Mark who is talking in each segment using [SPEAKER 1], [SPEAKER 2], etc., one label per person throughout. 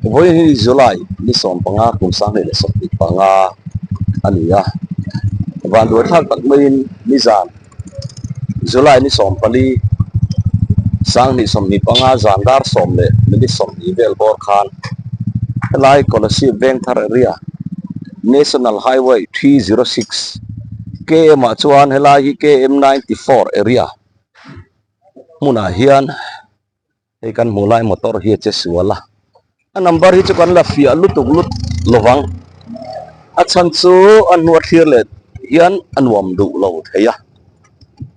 [SPEAKER 1] Vawiin hi July ni 15 kum 2025 a ni a, vanduai thlak tak maiin nizan July ni 14 2025 zan dar 10 leh minute 20 vel bawr khan helai Kolasib Vengthar area National Highway 306 km ah chuan helai hi km 94 area hmunah hian hei kan hmuh lai motor hi a che sual a a number hi chu kan la fiah lutuk lut lovang a chhan chu a hnua thlir leh hian a nuam duh lo thei a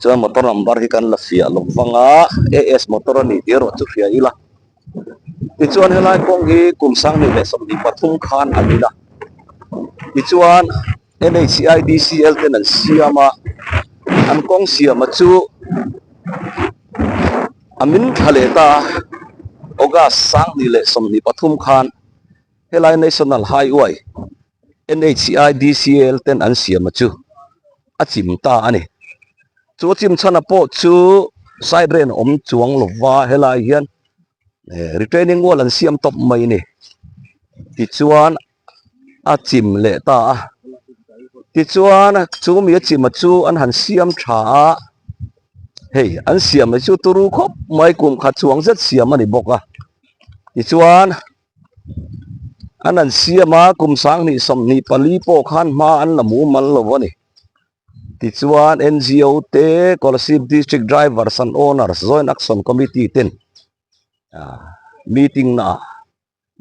[SPEAKER 1] chuan motor number hi kan la fiah lo vang a AS motor a ni tih erawh chu hria ila tichuan helai kawng hi kum 2023 khan a min a tichuan. NHIDCL ten an siam a, an kawng siam a chu a min thla leh ta a, August 2023 khan helai National Highway NHIDCL ten an siam a chu a chim ta a ni. Chu a chim chhan a pawh chu side rain a awm chuang lova helai hian retaining wall an siam tawp mai a ni. Tichuan. a chim leh ta a tichuan chu mi a chim a chu an han siam tha a hei an siam mai chu turu khawp mai kum khat chuang zet siam a ni bawk a tichuan an han siam a kum 2024 pawh khan hma an la mumal lo a ni tichuan NGO te Kolasib District Drivers and Owners Joint Action Committee ten meeting naah.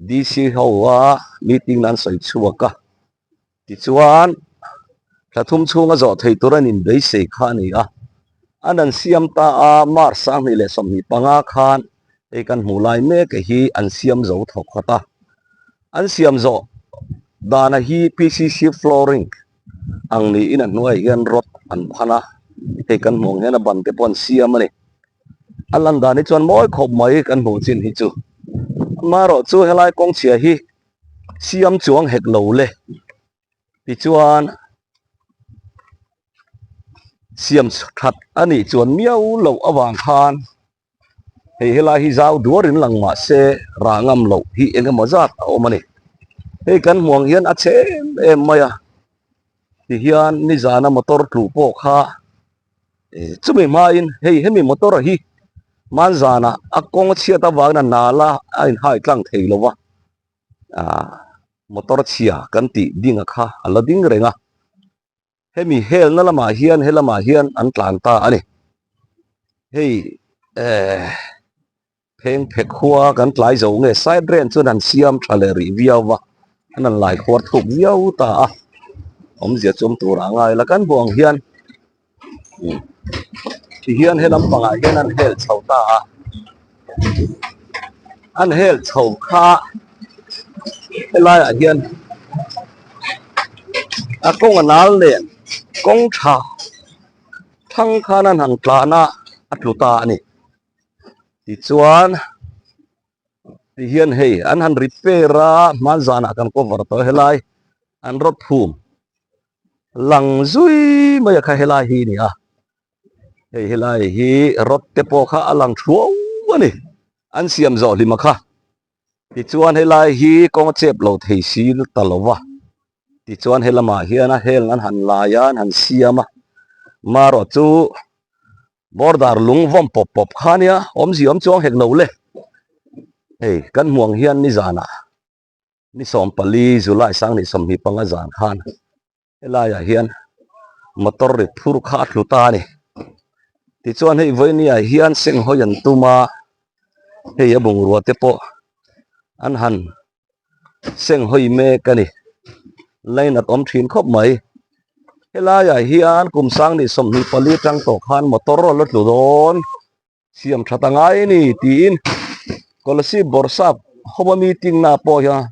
[SPEAKER 1] DC ho a meeting an sawi chhuak a tichuan thla thum chhunga zawh thei tur an inbeisei kha a ni a an an siam ta a March 2025 khan hei kan hmuh lai mek hi an siam zo thawk khat a an siam zawh dana hi PCC flooring ang niin a hnuaiah hian rod an phan a hei kan hmuh ang hian a ban te pawh an siam a ni. A lan dan hi chuan mawi khawp mai kan hmuh chin hi chu amaherawh chu helai kawng chhia hi siam chuang hek lo le tichuan siam that a nih chuan miau loh avang khan hei helai hi zau duarin lang mah se rah ngam loh hi eng emaw zat a awm a ni hei kan hmuh ang hian a chhe em em mai a tihian nizana motor tluh pawh kha. Chumi hmain hei hemi motor hi hmanzanah a kawng a chhiat avangin a nal a a inhai tlang thei lo va ah motor chhia kan tih ding a kha a la ding reng a hemi helna lamah hian he lamah hian an tlan ta a ni hei eh. Pheng phe khua kan tlai zo nge side rain chuan han siam tha leh rih viau va an han lai khuar thuk viau ta a awmzia chu awm turah a ngai la kan hmuh ang hian ti hian he lampangah hian an hel chho ta a an hel chho kha helaiah hian a kawng a nal nen kawng tha thang khan an han tlan a a tlu ta a ni. Tichuan tihian hei an han repair a hmanzanah kan cover tawh helai an rawt phum lang zui mai a kha helai hi a ni a hei helai hi rawt te pawh kha a lang thuau a ni an siam zawh hlim a kha tichuan helai hi kawng a chep lo thei si ta lo va tichuan he lamah hian a hel an han lai a an han siam a marawh chu. Border lung vawm pawp pawp kha nia awmzia awm chuang hek lo le. Hei kan hmuang hian nizanah ni 14 July 2025 zan khan helaiah hian motor rit phur kha a tlu ta a ni. Tichuan hei vawinia hian senghawi an tum a, hei a bungrua te pawh an han senghawi mek a ni. Lainat awm thin khawp mai. Helaiah hian kum 2024 atang tawh khan motor a la tlu dawn siam that a ngai a ni tiin Kolasib Bawrhsap hova meeting na pawh hian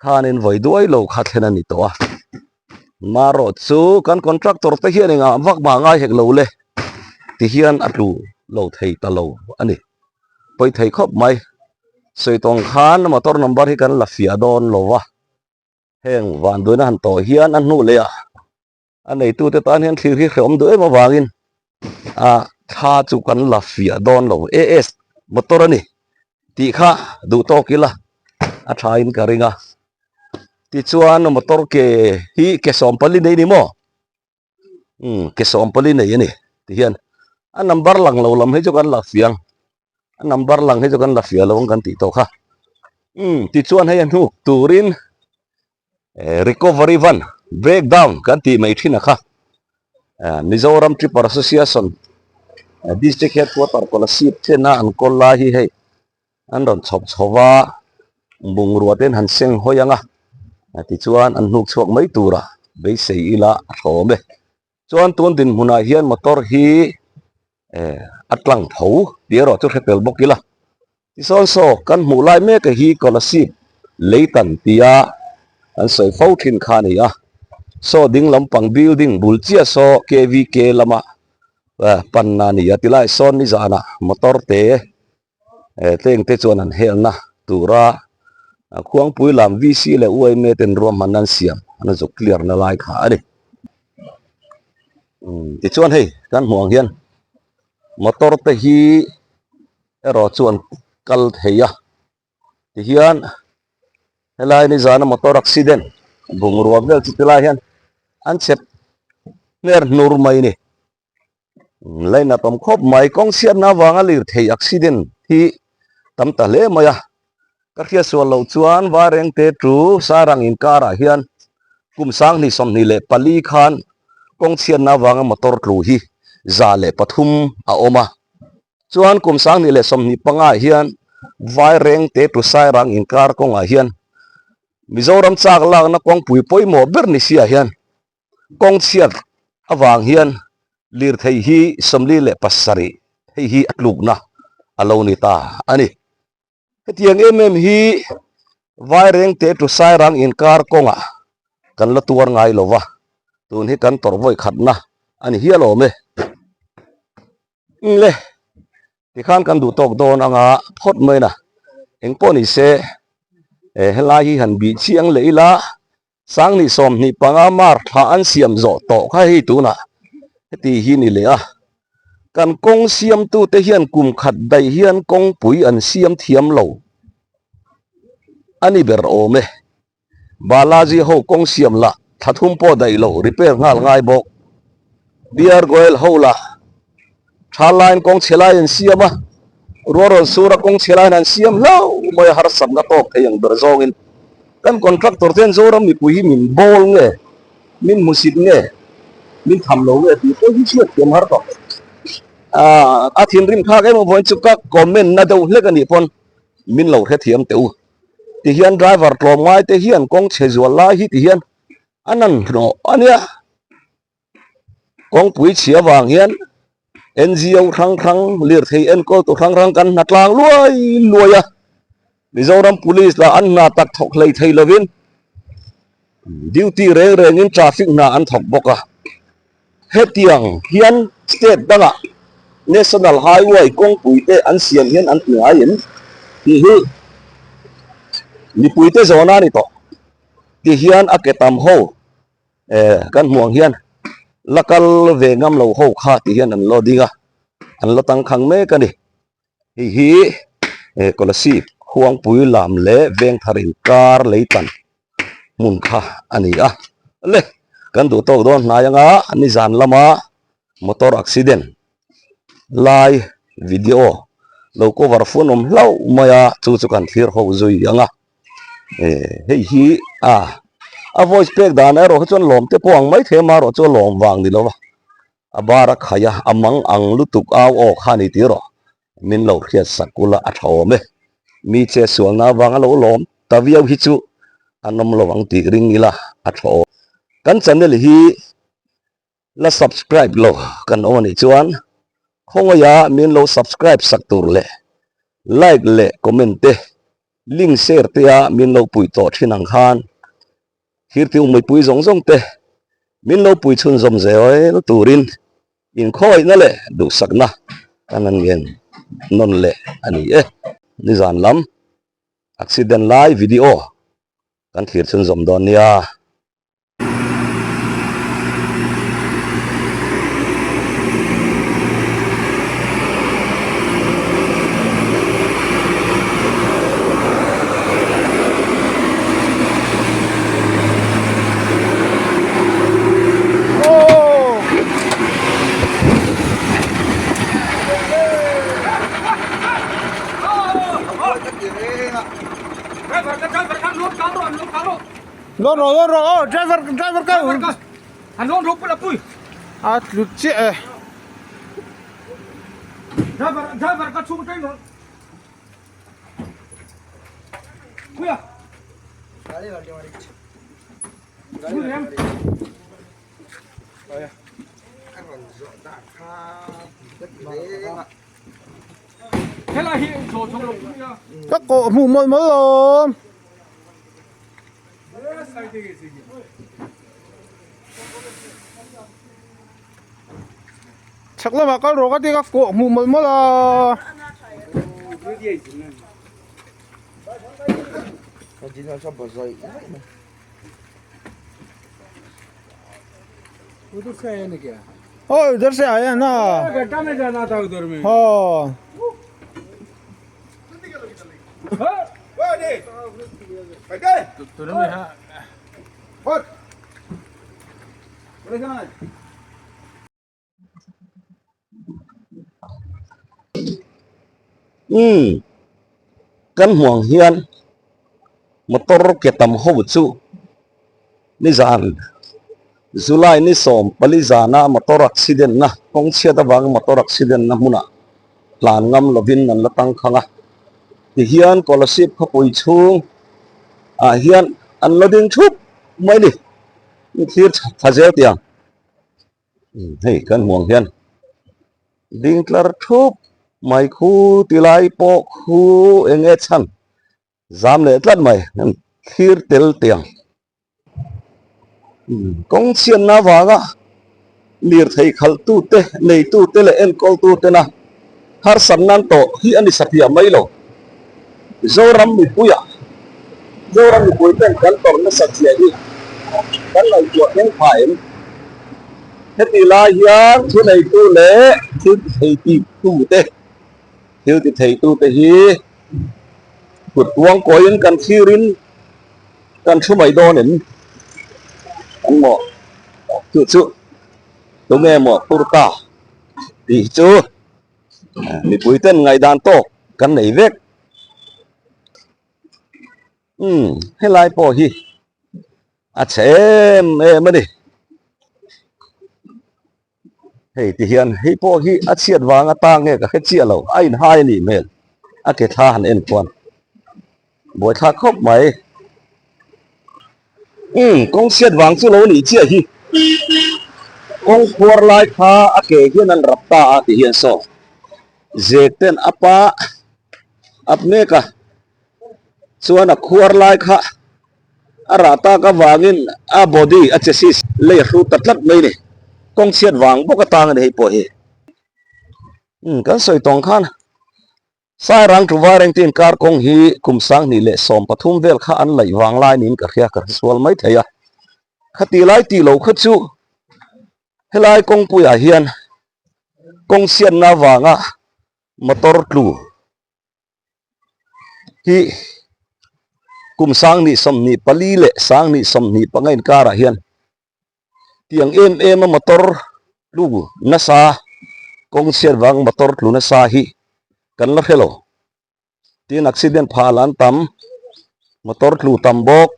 [SPEAKER 1] khanin vawi duai lo kha thlen a ni tawh a. Marawh chu kan contractor te hian engah vak mah ngai hek lo le ti hian a tlu lo thei ta lo a ni. Pawi thei khawp mai. Sawi tawng khan motor number hi kan la fiah dawn lo va. Heng vanduaina han tawh hian a hnu leh ah a neitute tan hian thlir hi hrehawm duh em avangin a thla chu kan la fiah dawn lo. AS motor a ni tih kha duh tawk ila. a thain ka ring a. Tichuan motor ke hi ke sawmpali nei ni maw? Umm ke sawmpali nei a ni tihian a number lang lo lam hi chu kan la fiang a number lang hi chu kan la fiah lo ang kan tih tawh kha. Umm tichuan hei a hnuk turin eh recovery van break down kan tih mai thin a kha eh Mizoram Tripper Association District Headquarter Kolasib thlenna an kawl lai hi hei an rawn chhawp chho va bungrua te an han seng hawi ang a tichuan an hnuk chhuak mai tura beisei ila a hlawm e chuan tun dinhmunah hian motor hi eh a tlang tho tih erawh chu hre tel bawk ila tisawn saw kan hmuh lai mek a hi Kolasib leitan tia an sawi fo thin kha a ni a saw ding lampang building bul chiah saw K_V_K lama panna a ni a tilai sawn nizanah motor te. Eh tleng te chuan an helna tura khuangpui lam VC leh UIMA ten ruahmanna an siam an zuk clear na lai kha a ni. Umm tichuan hei kan hmuh ang hian motor te hi erawh chu an kal thei a tihian helai nizana motor accident bungrua vel chu tilai hian an chep hner hnur mai a ni. Lainat awm khawp mai kawng chhiatna avanga lirthei accident hi tam ta hle mai a ka hriat sual loh chuan Vairengte chu Sairang inkarah hian kum 2024 khan kawng chhiatna avanga motor tlu hi 103 a awm a chuan kum 2025 ah hian Vairengte to Sairang inkar kawngah hian Mizoram chak lakna kawngpui pawimawh ber ni siah hian Kawng chhiat avang hian lirthei hi 47 hei hi a tlukna a lo ni ta a ni. Hetiang em em hi Vairengte to Sairang inkar kawngah kan la tuar ngai lo va, tun hi kan tawrh vawi khatna a ni hial awm e. Ngle, tikhan kan duh tawk dawn anga phawt mai na, engpawh ni se helai hi han bih chiang leh ila. 2025 March thla an siam zawh tawh kha hei tunah heti hi ni leh a, kan kawng siamtute hian kum khat daih hian kawngpui an siam thiam lo a ni ber awm e. Balaji ho kawng siam lah thla thum pawh daih lo repair nghal ngai bawk. BR Goel ho lah tha laiin kawng chhe lai an siam a, ruah rawn sura kawng chhe laiin an siam hlauh mai a, harsatna tawk thei ang ber zawngin kan contractor te hian Zoram mipui hi min bawl nge, min hmusit nge, min tham lo nge tih pawh hi hriat thiam har tawh. Aaa a thinrim thlak em avawin chu ka comment na deuh hlek a nih pawn min lo hrethiam teh u. Tihian driver tlawm ngai te hian kawng chhe zual lai hi tihian an han hnawh a nia. Kawngpui chhia vang hian NGO hrang hrang lirthei enkawl tu hrang hrang kan hna tlang luai luai a, Mizoram Police lah an hna tak thawk hlei thei lovin duty reng rengin traffic hna an thawk bawk a. Hetiang hian state dangah National Highway kawngpui te an siam hian an ti ngai em tih hi mipui te zawhna a ni tawh. Tihian a ke tam ho. Eh kan hmuh ang hian la kal ve ngam lo ho kha tih hian an lo ding a an la tangkhang mek a ni hei hi eh Kolasib Khuangpui lam leh Vengthar inkar leitan hmun kha a ni a le kan duh tawk dawn hnai anga nizan lama motor accident lai video lo cover fun awm hlauh mai a chu chu kan thlir ho zui ang a. Eh hei hi a a voice pek dan erawh kha chuan lawm te pawh ang mai thei a marawh chu a lawm vang ni lo va a bar a khai a a mang ang lutuk au aw kha a ni tih erawh min lo hriat sak ula a tha awm e mi che sualna avanga lo lawm ta viau hi chu an awm lo ang tih ring ila a tha awm kan channel hi La subscribe lo kan awm anih chuan khawngaia min lo subscribe sak tur leh like leh comment te link share te a min lo pui tawh thin ang khan thirtiu mipui zawng zawng te min lo pui chhunzawm zel turin inkhawihna leh duhsakna kan han ngen nawn leh a ni e. Nizan lam accident lai video kan thlir chhunzawm dawn nia.
[SPEAKER 2] Lawn rawh lawn rawh aw driver driver ka
[SPEAKER 3] Han lawn rawh pula pui.
[SPEAKER 2] A tlut chiah e.
[SPEAKER 3] Driver driver ka chhung teng rawh. Puia.
[SPEAKER 4] Gari gari mari.
[SPEAKER 3] Gari gari. Helai hi chaw chho lo puia.
[SPEAKER 2] Ka kawh hmuh mawlh mawlh lawm. Chhak lamah kal rawh ka ti ka kawh hmuh mawlh mawlh a. Oh, उधर से आया ना
[SPEAKER 3] गड्ढा में जाना था उधर में
[SPEAKER 2] हाँ
[SPEAKER 1] Umm kan hmuh ang hian motor ke tam ho chu nizan July ni 14 zana motor accident na kawng chhiat avanga motor accident na hmunah tlan ngam lovin an la tangkhang a tihian Kolasib khawpui chhung ah hian an la ding thup mai a ni thlir tha zel tiang hei kan hmuh ang hian ding tlar thup mai khu ti lai pawh khu eng nge chhan zam leh tlat mai thlir tel tiang. Kawng chhiatna avanga lirthei khalhtute, neitute leh enkawltutena harsatna an tawh hi a ni satliah mai lo. Zoram mipuia Zoram mipui ten kan tawrh nasa zia hi kan ngaihtuah thleng pha em? Heti lai hian thuneitu leh thil titheitute thil titheitute hi kut kuang kawiin kan thlirin Kan thu mai dawn em? An maw chu chu tunge maw phur ta tih chu mipui ten ngaihdan tawk kan nei vek. Umm helai pawh hi a chhe em em a ni. Hei ti hian hei pawh hi a chhiat vang atang nge ka hre chiah lo a inhai a nih hmel a ke thla han en khuan buaithlak khawp mai umm kawng chhiat vang chu lo nih chiah hi kawng khuar lai kha a ke hian an rap ta a ti hian saw zek ten a pa ap mek a chuan a khuar lai kha a rah tak avangin a body a chassis lei a hru ta tlat mai a ni kawng chhiat vang bawk atang a ni hei pawh hi umm kan sawi tawng khan Sairang tu Vairengte inkar kawng hi kum 2013 vel kha an laih vang lai niin ka hria ka hresual mai thei a khati lai tih loh kha chu helai kawngpuiah hian kawng chhiatna avanga motor tlu hi kum 2024 leh 2025 inkarah hian tiang em em a motor tlu nasa kawng chhiat vang motor tlu nasa hi kan la hre lo tin accident phah lah an tam motor tlu tam bawk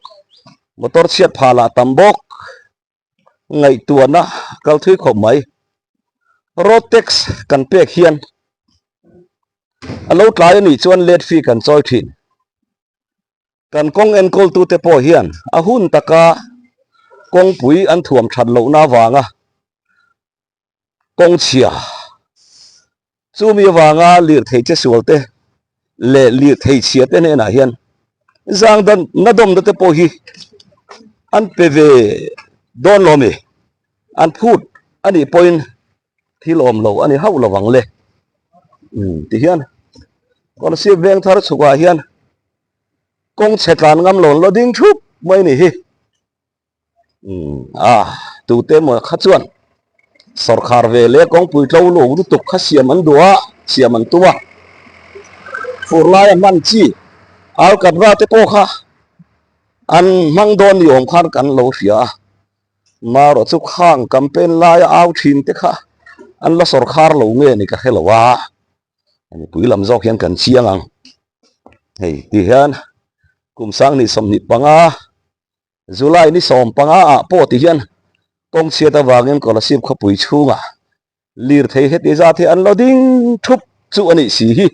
[SPEAKER 1] motor chhiat phah lah tam bawk. Ngaihtuahna kal thui khawp mai. Road tax kan pek hian a lo tlai a nih chuan late fee kan chawi thin. Kan kawng enkawltute pawh hian a hun taka kawngpui an thuam that lohna avanga kawng chhia chumi avanga lirthei che sual te leh lirthei chhia te hnenah hian zang dan na dawmna te pawh hi an pe ve dawn lo mi an phut a nih pawhin thil awm lo a ni hauh lo ang le umm ti hian Kolasib veng thar chhukah hian kawng chhe tlan ngam lo an la ding thup mai a ni hi. Umm ah tute emaw kha chuan sawrkhar ve leh kawngpui tlo lo lutuk kha siam an duh a siam an tum a fur laia hman chi alkatra te pawh kha an hmang dawn ni awm khan kan lo hria a marawh chu khang campaign laia au thin te kha an la sawrkhar lo nge ni ka hre lo a mipui lam zawk hian kan chiang ang hei ti hian kum 2025. July ni 15 ah pawh ti hian kawng chhiat avangin Kolasib khawpui chhungah lirthei heti zat hi an lo ding thup chu a nih si hi.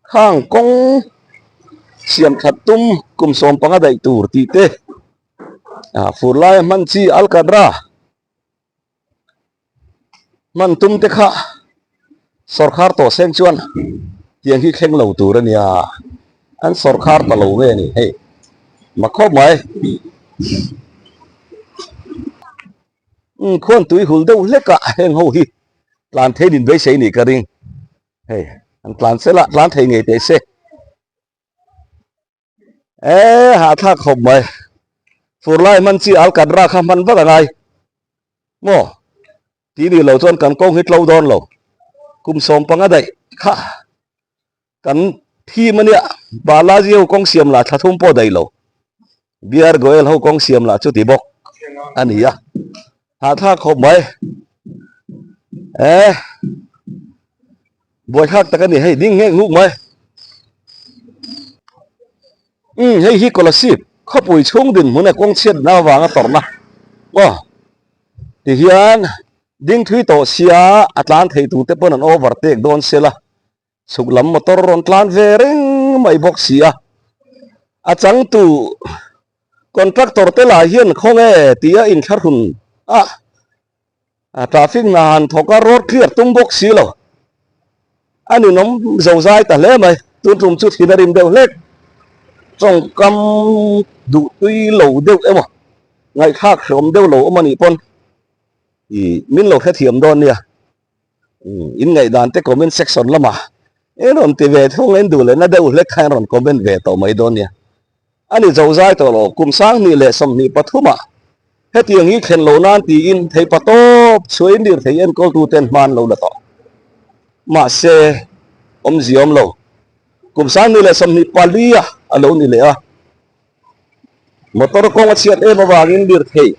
[SPEAKER 1] Khang kawng siam that tum kum 15 daih tur tih te ah fur laia hman chi alkatra hman tum te kha sawrkhar tawh seng chuan tiang hi thleng lo tur a nia an sawrkhar ta lo nge ni hei mak khawp mai umm khuan tui hul deuh hlek a heng ho hi tlan thein in beisei nih ka ring hei an tlan sela tlan thei ngei teh se. E hahthlak khawp mai. Fur lai hman chi al kan ra kha hman vat a ngai. Maw? Ti ni lo chuan kan kawng hi tlo dawn lo. Kum 15 daih kha kan thim ania Balaji ho kawng siam lah thla thum pawh daih lo. BR Goel ho kawng siam lah chu ti bawk a ni a. Hahthlak khawp mai. E Buaithlak tak a ni hei ding nghek nghuk mai. Umm hei hi Kolasib khawpui chhung dinhmun a kawng chhiatna avanga tawrhna maw tihian ding thui tawh sia a tlan thei turte pawn an overtake dawn sela chhuk lam motor rawn tlan ve reng mai bawk si a, a changtu contractor te lah hian khawnge tia inthlahrun a. A traffic hna han thawk a road clear tum bawk si lo. A ninawm zo zai ta hle mai. Tun tum chu thin a rim deuh hlek. Tawngkam duh tui lo deuh emaw ngaihthlak hreawm deuh lo awm a nih pawn ih min lo hrethiam dawn nia. In ngaihdan te comment section lamah in rawn ti ve thung a in duh lehna deuh hlek kha in rawn comment ve tawh mai dawn nia. A ni zo zai tawh lo, kum 2023 ah hetiang hi thlen lo nan tiin theipa tawp chhuain lirthei enkawltu ten hma an lo la tawh. Mahse, awmzia awm lo. Kum 2024 ah a lo ni leh a, motor kawng a chhiat em avangin lirthei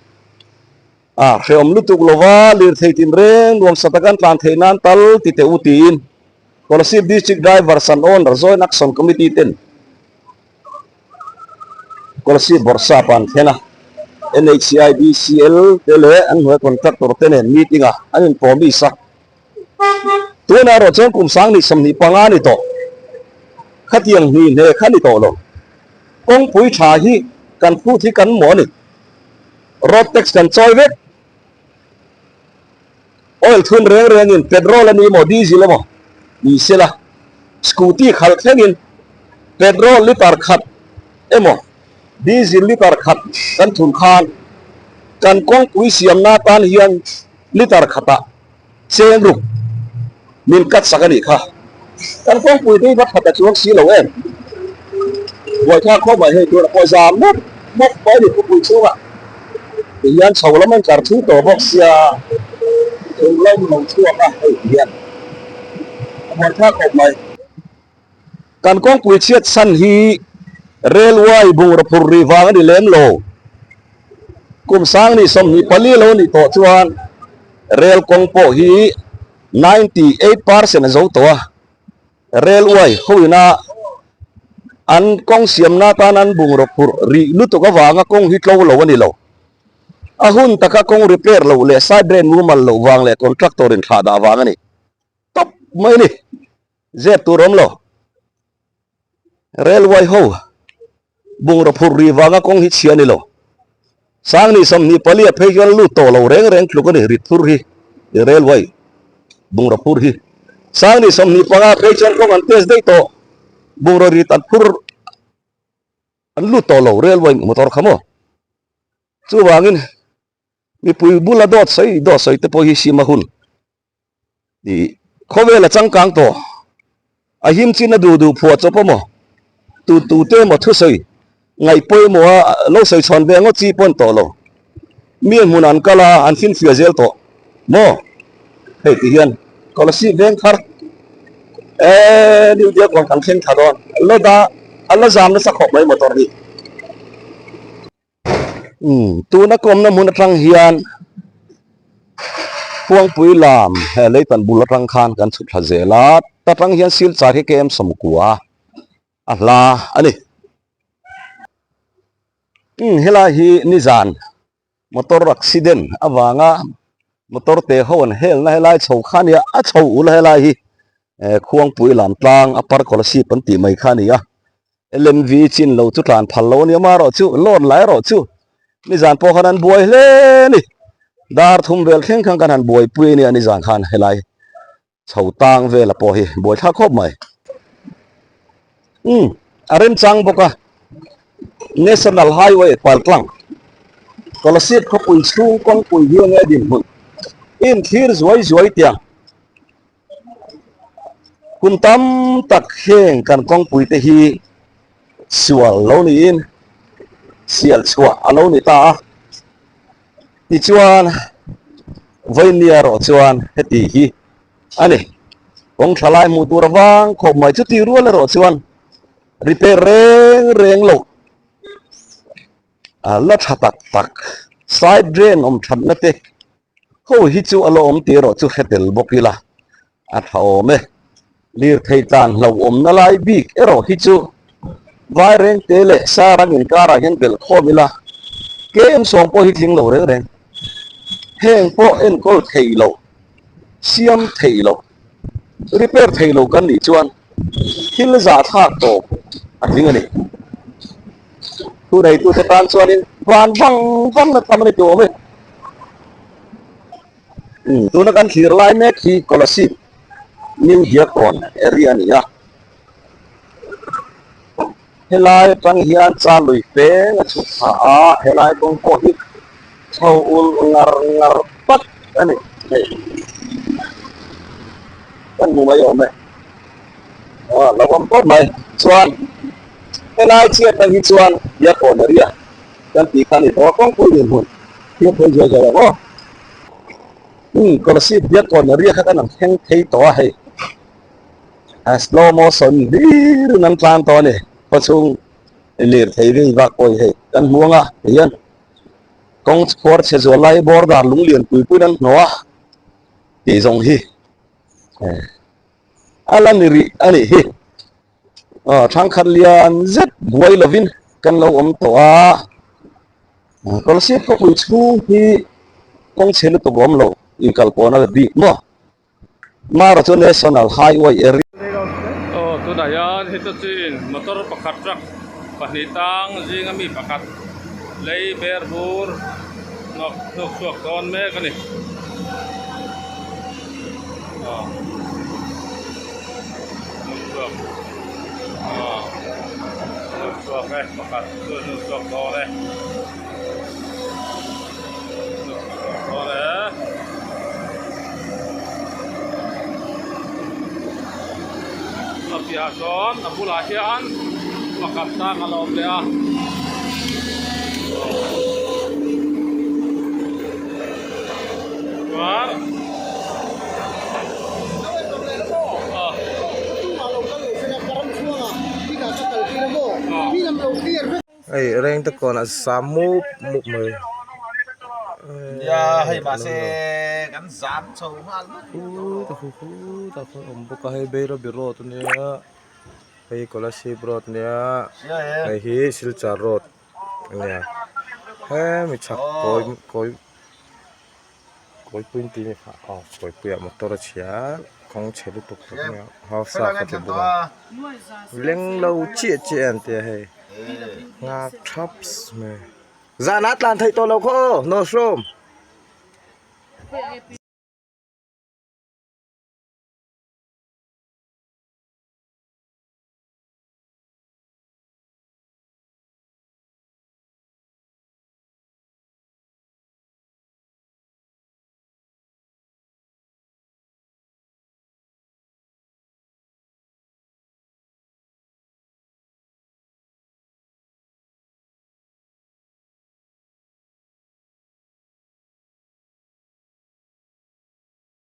[SPEAKER 1] a hrehawm lutuk lova lirthei tinreng nuamsa taka an tlan theih nan tal ti teh u tiin Kolasib District Drivers and Owners Joint Action Committee ten Kolasib Bawrhsap an thlen a, NHIDCL te leh an hnuai contractor te nen meeting ah an in promise a. Tunah erawh chuan kum 2025 ni tawh, khatiang hni hne kha ni tawh lo. Kawngpui tha hi kan phut hi kan maw a ni. Road tax kan chawi vek. Oil thun reng rengin petrol a ni emaw diesel emaw ni sela scooty khalh thlengin petrol litre khat emaw diesel litre khat kan thun khan kan kawngpui siamna atan hian litre khatah cheng ruk min cut sak a nih kha. Kan kawngpui te hi va that a chuang si lo em? Buaithlak khawp mai hei tur a pawh zam mawp mawp mai a ni khawpui chhungah. Ti hian chho lam an kar thui tawh bawk sia chung lam lo chhuak a hei ti hian a buaithlak khawp mai. Kan kawngpui chhiat chhan hi railway bungraw phur rih vang a ni lem lo. Kum 2024 lo nih tawh chuan rail kawng pawh hi 98% a zo tawh a. Railway hoina an kawng siamna atan an bungraw phurh rih lutuk avanga kawng hi tlo lo a ni lo. A hun taka kawng repair loh leh side drain mumal loh vang leh contractor in thlah dah vang a ni. Tawp mai a ni. Zep tur awm lo. Railway ho bungraw phurh rih vanga kawng hi chhia a ni lo. 2024 a phei chuan lut tawh lo reng reng tluk a ni rit phur hi railway bungraw phur hi. 2025 phei chuan kawng an test daih tawh bungraw rit an phur an lut tawh lo railway motor kha maw. Chuvangin mipui bula dawt sawi dawt sawi te pawh hi sim a hun. Ih khawvel a changkang tawh a him chin a duh duh phuah chawp a maw tu tu te emaw thusawi ngaih pawimawh a lo sawi chhawn ve ngawt chi pawn tawh lo mi hmun an kal a an finfiah zel tawh maw hei ti hian Kolasib veng thar eee New Diakkawn kan thleng thla dawn la da a la zam nasa khawp mai motor hi. Umm tuna kawmna hmun atang hian Khuangpui lam he leitan bul atang khan kan chhut thla zel a ta tang hian Silchar hi kem sawmkua a hla a ni. Umm helai hi nizan motor accident avanga motor te ho an helna helai chho kha a nia a chho ul a helai hi eh khuangpui lam tlang upper kolasib an tih mai kha a ni a lmv chin lo chu tlan phal lo a nia amaherawhchu loan la erawh chu nizan pawh khan an buai hle a ni dar thum vel thleng khan kan han buaipui a nia nizan khan helai. Chho tang vela pawh hi buaithlak khawp mai. Umm a remchang bawk a, National Highway paltlang Kolasib khawpui chhung kawngpui hi enge dinhmun inthlir zuai zuai tiang kum tam tak heng kan kawngpui te hi sual lo niin sial chhuah a lo ni ta a. Tichuan, vawinia erawh chuan heti hi a ni. Kawng tha lai hmuh tur avang khawp mai chuti rual erawh chuan repair reng reng lo a la tha tak tak side drain awm thatna te ho hi chu a la awm tih erawh chu hre tel bawk ila a tha awm e. Lirthei tlan hlauhawmna lai bik erawh hi chu Vairengte leh Sarang inkarah hian belh khawm ila KM sawm pawh hi tling lo reng reng. Heng pawh enkawl thei lo, siam thei lo, repair thei lo kan nih chuan thil zahthlak tawp a tling a ni. Thuneitute tan chuanin van vang vang na tham a ni tih awm e. Tuna kan thlir lai mek hi Kolasib New Diakkawn area a ni a, helai atang hian Chalui peng a chhuk thla a, helai kawng pawh hi chho ul ngar ngar tak a ni hei kan hmu mai awm e, aw lo awm tawp mai chuan helai chiat atang hi chuan Diakkawn area kan tih kha a ni tawh a, kawngpui dinhmun thil phei zuai zuai ang aw. Umm Kolasib biakkawn area kha kan han thleng thei tawh a hei a slow motion hlir in an tlan tawh a ni khawchhung lirthei ring vak pawh hi hei kan hmu ang a tihian kawng chhuar chhe zual lai border lunglian pui puiin an hnawh a tih zawng hi a la ni rih a nih hi. Aw thangkhat lian zet buai lovin kan lo awm tawh a, Kolasib khawpui chhung hi kawng chhe lutuk a awm lo inkal pawhna la bik maw? Mara chu National Highway area.
[SPEAKER 5] Aw tunah hian Hitachi in motor pakhat truck pahnih tang zinga mi pakhat lei ber bur hnawk hnuk chhuak dawn mek a ni. Aw. Hnuk chhuak aw hnuk chhuak e pakhat chu hnuk chhuak dawn e hnuk chhuak dawn e a piahah sawn a bulah hian pakhat tang a lo awm leh a chuan.
[SPEAKER 6] Hei reng te kawnah zam mup mup mai khutah khuan awm bawk a hei Bairabi road ania hei Kolasib road ania hei hi Silchar road ania hemi chhak kawi kawi. Kawipui tih kha aw kawipuiah motor a chhia a kawng chhe lutuk tak mai a hausa kha ti bawk a leng lo chiah chiah an tia hei nghak thaps mai zanah tlan theih tawh lo khaw aw nawhrawm.